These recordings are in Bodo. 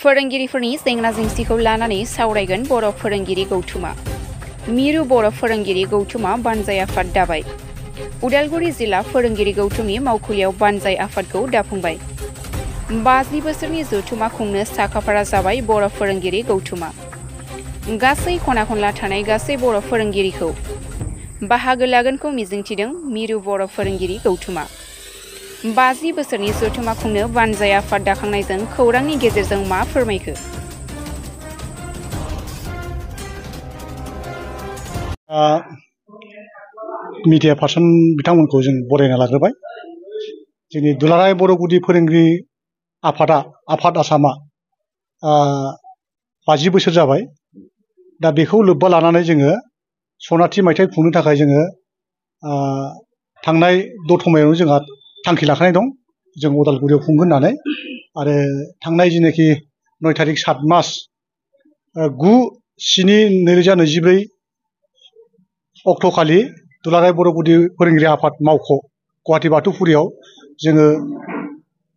फोरोंगिरिफोरनि जेंना जेंसिखौ लानानै सावरायगोन बर' फोरोंगिरि गौथुमा। मिरु बर' फोरोंगिरि गौथुमा बानजाय आफाद दाबाय। उदालगुरि जिल्ला फोरोंगिरि गौथुमनि मावखुलियाव बानजाय आफादखौ दाफुंबाय। 50 बोसोरनि जथुमा खुंनो साखाफारा जाबाय बर' फोरोंगिरि गौथुमा। गासै खना खनला थानाय गासै बर' फोरोंगिरिखौ बाहागो लागोनखौ मिजिंथिदों मिरु बर' फोरोंगिरि गौथुमा। 50 बोसोरनि जथुमा खुंनो बानजाय आफाद दाखांनायजों खौरांनि गेजेरजों मा फोरमायखो? मिडिया पार्सन बिथांमोनखौ जों बरायना लाग्रोबाय। जोंनि दुलाराय बर' गुदि फोरोंगिरि आफाद आसामा 50 बोसोर जाबाय। दा बेखौ लोब्बा लानानै जोङो सनाथि मायथाइ खुंनो थाखाय जोङो थांनाय दतमायावनो जोंहा थांखि लाखानाय दं। जों उदालगुरियाव खुंगोन होननानै आरो थांनाय जिनाखि 9 तारिख 7 मास 9/7/2024 अक्ट'खालि दुलाराय बर' गुदि फोरोंगिरि आफाद मावख' गुवाहाटी बाथौफुरियाव जोङो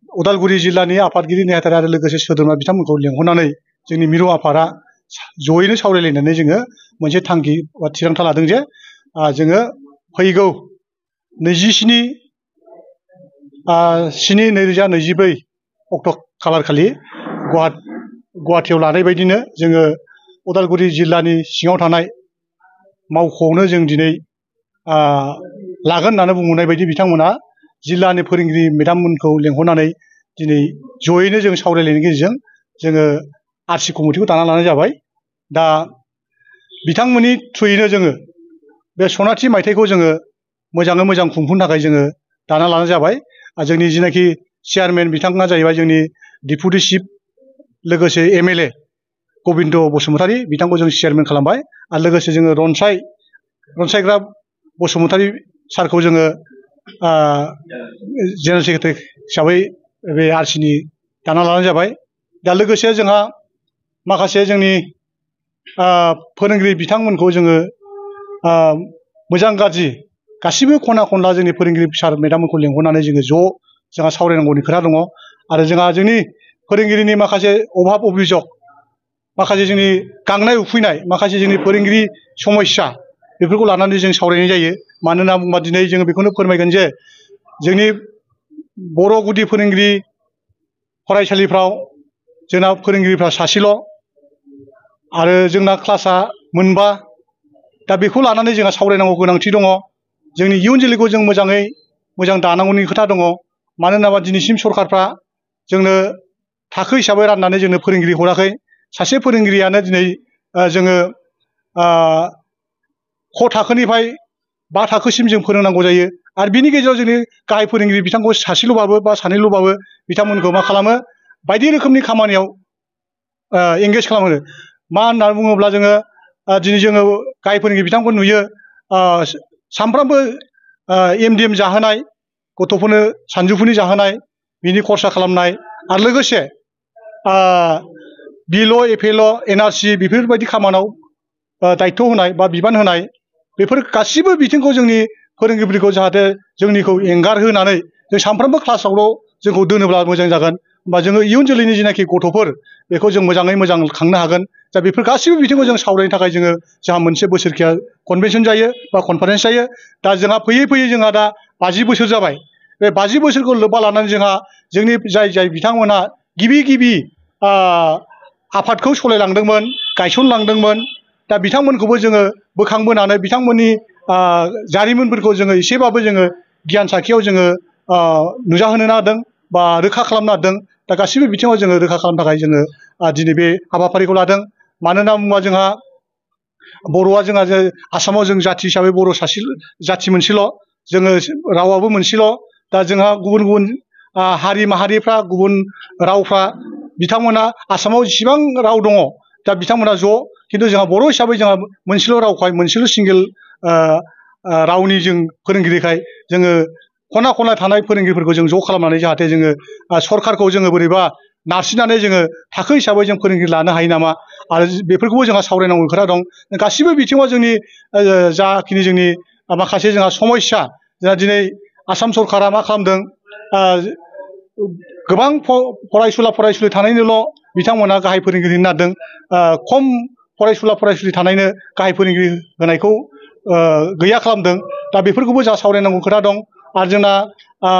उदालगुरि जिल्लानि आफादगिरि नेहाथारि आरो लोगोसे सोद्रोमा बिथांमोनखौ लेंहरनानै जोंनि मिरु आफादा जयैनो सावरायलायनानै जोङो मोनसे थांखि बा थिरांथा लादों जे जोङो फैगौ 27/7/2024 अक्ट' खालारखालि गुवाहाटीयाव लानाय बायदिनो जोङो उदालगुरि जिल्लानि सिङाव थानाय मावख'आवनो जों दिनै लागोन होननानै बुंहरनाय बायदि बिथांमोना जिल्लानि फोरोंगिरि मेडाममोनखौ लेंहरनानै दिनै जयैनो जों सावरायलायनायनि गेजेरजों जोङो आरसि कमिटिखौ दाना लानाय जाबाय। दा बिथांमोननि थ्रुयैनो जोङो बे सनाथि मायथाइखौ जोङो मोजाङै मोजां खुंफुंनो थाखाय जोङो दाना लानाय जाबाय। जोंनि जिनाखि चेयारमेन बिथाङा जाहैबाय जोंनि डिपुटि चिफ लोगोसे MLA गबिन्द बसुमतारी बिथांखौ जों चेयारमेन खालामबाय आरो लोगोसे जोङो रनसायग्रा बसुमतारी सारखौ जोङो जेनेरेल सेक्रेटारि हिसाबै बे आरसिनि दाना लानाय जाबाय। दा लोगोसे जोंहा माखासे जोंनि फोरोंगिरि बिथांमोनखौ जोङो मोजां गाज्रि गासिबो खना खनला जोंनि फोरोंगिरि सार मेडाममोनखौ लेंहरनानै जोंहा सावरायनांगौनि खोथा दङ आरो जोंहा जोंनि फोरोंगिरिनि माखासे अभाब अभिजग माखासे जोंनि गांनाय उखैनाय माखासे जोंनि फोरोंगिरि समस्या बेफोरखौ लानानै जों सावरायनाय जायो। मानो होनना बुङोबा दिनै जोङो बेखौनो फोरमायगोन जे जोंनि बर' गुदि फोरोंगिरि फरायसालिफ्राव जोंना फोरोंगिरिफ्रा सासेल' आरो जोंना क्लासआ मोनबा। दा बेखौ लानानै जोंहा सावरायनांगौ गोनांथि दङ। जोंनि इयुन जोलैखौ जों मोजाङै मोजां दानांगौनि खोथा दङ। मानो होनोबा दिनैसिम सरकारफ्रा जोंनो थाखो हिसाबै राननानै जोंनो फोरोंगिरि हराखै। सासे फोरोंगिरियानो दिनै जोङो क थाखोनिफ्राय 5 थाखोसिम जों फोरोंनांगौ जायो आरो बिनि गेजेराव जोंनि गाहाय फोरोंगिरि बिथांखौ सासेल'बाबो बा सानैल'बाबो बिथांमोनखौ मा खालामो बायदि रोखोमनि खामानियाव एंगेज खालामो। मा होननानै बुङोब्ला जोङो दिनै जोङो गाहाय फोरोंगिरि बिथांखौ नुयो सानफ्रामबो MDM जाहोनाय गथ'फोरनो सानजौफुनि जाहोनाय बिनि खरसा खालामनाय आरो लोगोसे बिल' FL' NRC बेफोरबायदि खामानियाव दायथ' होनाय बा बिबान होनाय बेफोर गासिबो बिथिंखौ जोंनि फोरोंगिरिफोरखौ जाहाथे जोंनिखौ एंगारहोनानै जों सानफ्रोमबो क्लासावल' जोंखौ दोनोब्ला मोजां जागोन। होमबा जोङो इयुन जोलैनि जिनाखि गथ'फोर बेखौ जों मोजाङै मोजां खांनो हागोन। दा बेफोर गासिबो बिथिंखौ जों सावरायनो थाखाय जोंहा मोनसे बोसोरखिया कनभेनसन जायो बा कनफारेन्स जायो। दा जोंहा फैयै फैयै जोंहा दा 50 बोसोर जाबाय। बे 50 बोसोरखौ लोब्बा लानानै जोंहा जोंनि जाय बिथांमोना गिबि आफादखौ सालायलांदोंमोन गायसनलांदोंमोन दा बिथांमोनखौबो जोङो बोखांबोनानै बिथांमोननि जारिमिनफोरखौ जोङो एसेबाबो जोङो गियान साखियाव जोङो नुजाहोनो नागिरदों बा रोखा खालामनो नागिरदों। दा गासिबो बिथिङाव जोङो रोखा खालामनो थाखाय जोङो दिनै बे हाबाफारिखौ लादों। मानो होनना बुङोबा जोंहा बर'आ जोंहा आसामाव जों जाथि हिसाबै बर' सासे जाथि मोनसेल' जोङो रावाबो मोनसेल'। दा जोंहा गुबुन हारि माहारिफ्रा गुबुन रावफ्रा बिथांमोना आसामाव जेसेबां राव दङ दा बिथांमोना ज' खिन्थु जोंहा बर' हिसाबै जोंहा मोनसेल' रावखाय मोनसेल' सिंगेल रावनि जों फोरोंगिरिखाय जोङो खना खनला थानाय फोरोंगिरिफोरखौ जों ज' खालामनानै जाहाथे जोङो सरकारखौ जोङो बोरैबा नारसिननानै जोङो थाखो हिसाबै जों फोरोंगिरि लानो हायो नामा आरो बेफोरखौबो जोंहा सावरायनांगौ खोथा दं। गासिबो बिथिङाव जोंनि जाखिनि जोंनि माखासे जोंहा समस्या जोंहा दिनै आसाम सरकारा मा खालामदों गोबां फरायसुला फरायसुलि थानायनिल' बिथांमोना गाहाय फोरोंगिरि होनो खम फरायसुला फरायसुलि थानायनो गाहाय फोरोंगिरि होनायखौ गैया खालामदों दा बेफोरखौबो जोंहा सावरायनांगौ खोथा दं आरो जोंना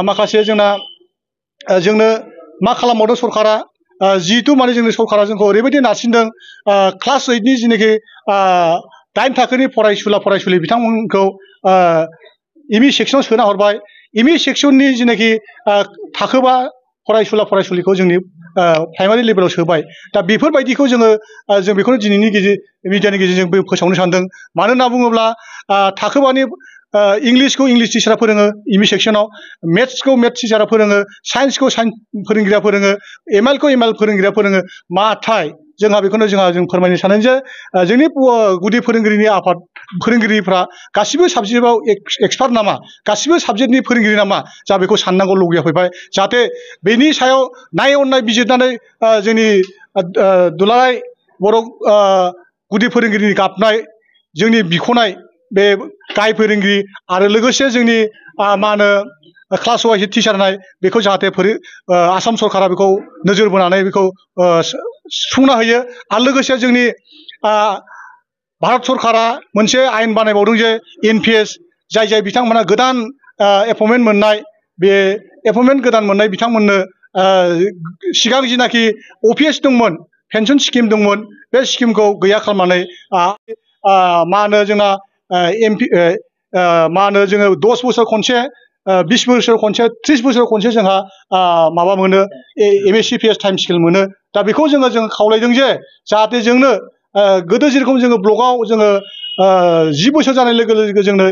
माखासे जोंनो मा खालामबावदों सरकारा जिहेतु माने जोंनि सरकारा जोंखौ ओरैबायदि नारसिनदों क्लास 8 नि जिनाखि 8 थाखोनि फरायसुला फरायसुलि बिथांमोनखौ एमइ सेक्सनाव सोना हरबाय एमइ सेक्सननि जिनाखि थाखोबा फरायसुला फरायसुलिखौ जोंनि प्राइमारि लेभेलाव सोबाय दा बेफोरबायदिखौ जों बेखौनो दिनैनि मिडियानि गेजेरजों फोसावनो सानदों मानो होनना बुङोब्ला थाखोबानि इंलिसखौ इंलिस टिचारा फोरोङो एमइ सेक्सनाव मेथ्सखौ मेथ्स टिचारा फोरोङो साइन्सखौ साइन्स फोरोंगिरिया फोरोङो एमएलखौ एमएल फोरोंगिरिया फोरोङो माथाय जों फोरमायनो सानो जे जोंनि गुदि फोरोंगिरिनि आफाद फोरोंगिरिफ्रा गासिबो साबजेक्टआव एक्सपार्ट नामा गासिबो साबजेक्टनि फोरोंगिरि नामा जा बेखौ साननांगौ लगिया फैबाय जाहाथे बेनि सायाव नायअननाय बिजिरनानै जोंनि दुलाराय बर' गुदि फोरोंगिरिनि गाबनाय जोंनि बिख'नाय बे गाहाय फोरोंगिरि आरो लोगोसे जोंनि मा होनो क्लास वाइज टिचार होनाय बेखौ जाहाथे आसाम सरकारा बेखौ नोजोर बोनानै बेखौ सुफुंना होयो आरो लोगोसे जोंनि भारत सरकारा मोनसे आयेन बानायबावदों जे एनपिएस जाय बिथांमोना गोदान एपइन्टमेन्ट मोननाय बे एपइन्टमेन्ट गोदान मोननाय बिथांमोननो सिगां जिनाखि अपिएस दंमोन पेन्सन स्किम दंमोन बे स्किमखौ गैया खालामनानै मा होनो जोंना मा होनो जोङो 10 बोसोर खनसे 20 बोसोर खनसे 30 बोसोर खनसे जोंहा माबा मोनो एमएससिपिएस टाइम स्केल मोनो दा बेखौ जों खावलायदों जे जाहाथे जोंनो गोदो जेरखम जोङो ब्लकआव जोङो 10 बोसोर जानाय लोगो लोगो जोंनो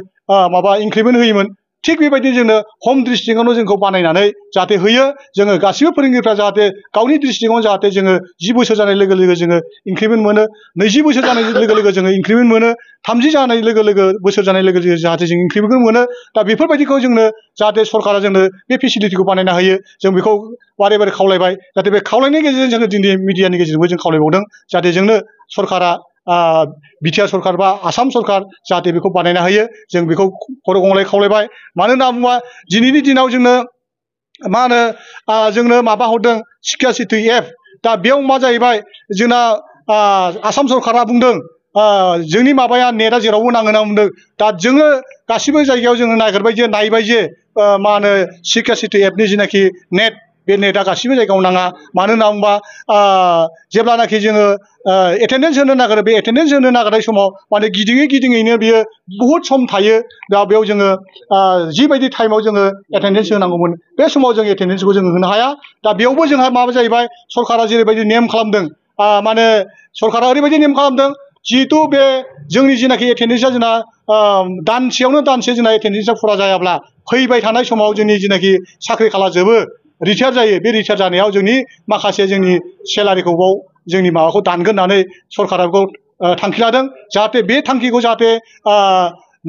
माबा इंक्रिमेन्ट होयोमोन थिग बेबायदिनो जोंनो हम डिस्ट्रिक्टआवनो जोंखौ बानायनानै जाहाथे होयो जोङो गासिबो फोरोंगिरिफ्रा जाहाथे गावनि डिस्ट्रिक्टआवनो जाहाथे जोङो 10 बोसोर जानाय लोगो लोगो जोङो इंक्रिमेन्ट मोनो 20 बोसोर जानाय लोगो लोगो जोङो इंक्रिमेन्ट मोनो 30 जानाय लोगो लोगो बोसोर जानाय लोगो लोगो जाहाथे जों इंक्रिमेन्ट मोनो दा बेफोरबायदिखौ जोंनो जाहाथे सरकारा जोंनो बे फेसिलिटिखौ बानायना होयो जों बेखौ बारे बारे खावलायबाय जाहाथे बे खावलायनायनि गेजेरजों जोङो दिनै मिडियानि गेजेरजोंबो जों खावलायबावदों जाहाथे जोंनो सरकारा बिटिआर सरकार बा आसाम सरकार जाहाथे बेखौ बानायना होयो जों बेखौ खर' गंग्लाय खावलायबाय मानो होनना बुङोबा दिनैनि दिनाव जोंनो मा होनो जोंनो माबा हरदों शिक्षा सेतु एप दा बेयाव मा जाहैबाय जोंना आसाम सरकारा बुंदों जोंनि माबाया नेटआ जेरावबो नाङो होनना बुंदों दा जोङो गासिबो जायगायाव जोङो नायबाय जे मा होनो शिक्षा सेतु एपनि जिनाखि नेट बे नेटआ गासिबो जायगायाव नाङा मानो होनना बुङोबा जेब्लानाखि जोङो एटेन्डेन्स होनो नागिरो बे एटेन्डेन्स होनो नागिरनाय समाव माने गिदिङैनो बियो बहुद सम थायो दा बेयाव जोङो जिबायदि टाइमाव जोङो एटेन्डेन्स होनांगौमोन बे समाव जों एटेन्डेन्सखौ जोङो होनो हाया दा बेयावबो जोंहा माबा जाहैबाय सरकारा जेरैबायदि नेम खालामदों माने सरकारा ओरैबायदि नेम खालामदों जिहेतु बे जोंनि जिनाखि एटेन्डेन्सआ जोंना दानसेयावनो दानसे जोंना एटेन्डेन्सआ फुरा जायाब्ला फैबाय थानाय समाव जोंनि जिनाखि साख्रि खाला जोबो रिटायार जायो बे रिटायार जानायाव जोंनि माखासे जोंनि सेलारिखौ बाव जोंनि माबाखौ दानगोन होननानै सरकारा बेखौ थांखि लादों जाहाथे बे थांखिखौ जाहाथे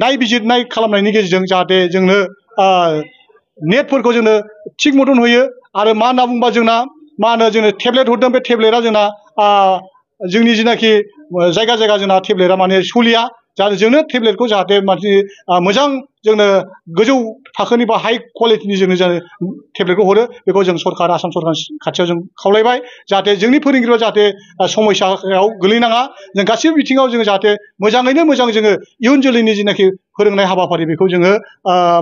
नायबिजिरनाय खालामनायनि गेजेरजों जाहाथे जोंनो नेटफोरखौ जोंनो थिग मथन होयो आरो मा होनना बुङोबा जोंना मा होनो जोंनो टेब्लेट हरदों बे टेब्लेटआ जोंना जोंनि जिनाखि जायगा जायगा जोंना टेब्लेटआ माने सलिया जाहाथे जोंनो टेब्लेटखौ जाहाथे मानसि मोजां जोंनो गोजौ थाखोनि बा हाइ क्वालिटिनि जोंनो टेब्लेटखौ हरो बेखौ जों सरकार आसाम सरकारनि खाथियाव जों खावलायबाय जाहाथे जोंनि फोरोंगिरिफ्रा जाहाथे समस्यायाव गोलैनाङा जों गासैबो बिथिङाव जोङो जाहाथे मोजाङैनो मोजां जोङो इयुन जोलैनि जिनाखि फोरोंनाय हाबाफारि बेखौ जोङो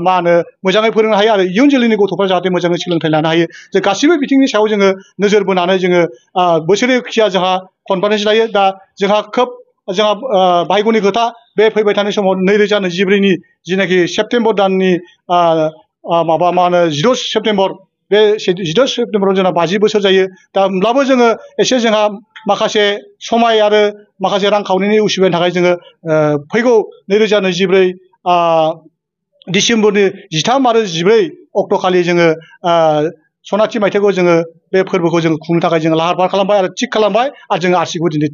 मा होनो मोजाङै फोरोंनो हायो आरो इयुन जोलैनि गथ'फ्रा जाहाथे मोजाङै सोलोंथाइ लानो हायो जों गासैबो बिथिंनि सायाव जोङो नोजोर बोनानै जोङो बोसोरखिया जोंहा कनफारेन्स लायो दा जोंहा खोब भाग्यनि खोथा बे फैबाय थानाय समाव 2024नि जिनाखि सेप्तेम्बर दाननि माबा मा होनो 16 सेप्तेम्बर बे 16 सेप्तेम्बराव जोंना 50 बोसोर जायो दा होमब्लाबो जोङो एसे जोंहा माखासे समाय आरो माखासे रांखावरिनि उसुबिदानि थाखाय जोङो फैगौ 2024 डिसेम्बरनि 13 आरो 14 अक्ट'खालि जोङो सनाथि मायथाइखौ जोङो बे फोरबोखौ जोङो खुंनो थाखाय जोङो लाहार फाहार खालामबाय आरो थिग खालामबाय आरो जोङो आरसिखौ दिनै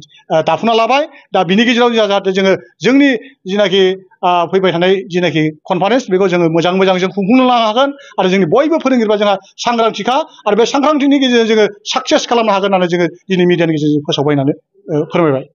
दाफुंना लाबाय दा बिनि गेजेराव जाहाथे जोङो जोंनि जिनाखि फैबाय थानाय जिनाखि कनफारेन्स बेखौ जोङो मोजां जों खुंफुंनो लानो हागोन आरो जोंनि बयबो फोरोंगिरिफ्रा जोंहा सांग्रांथिखा आरो बे सांग्रांथिनि गेजेरजों जोङो साक्सेस खालामनो हागोन होननानै जोङो दिनै मिडियानि गेजेरजों फोसावबाय होननानै फोरमायबाय।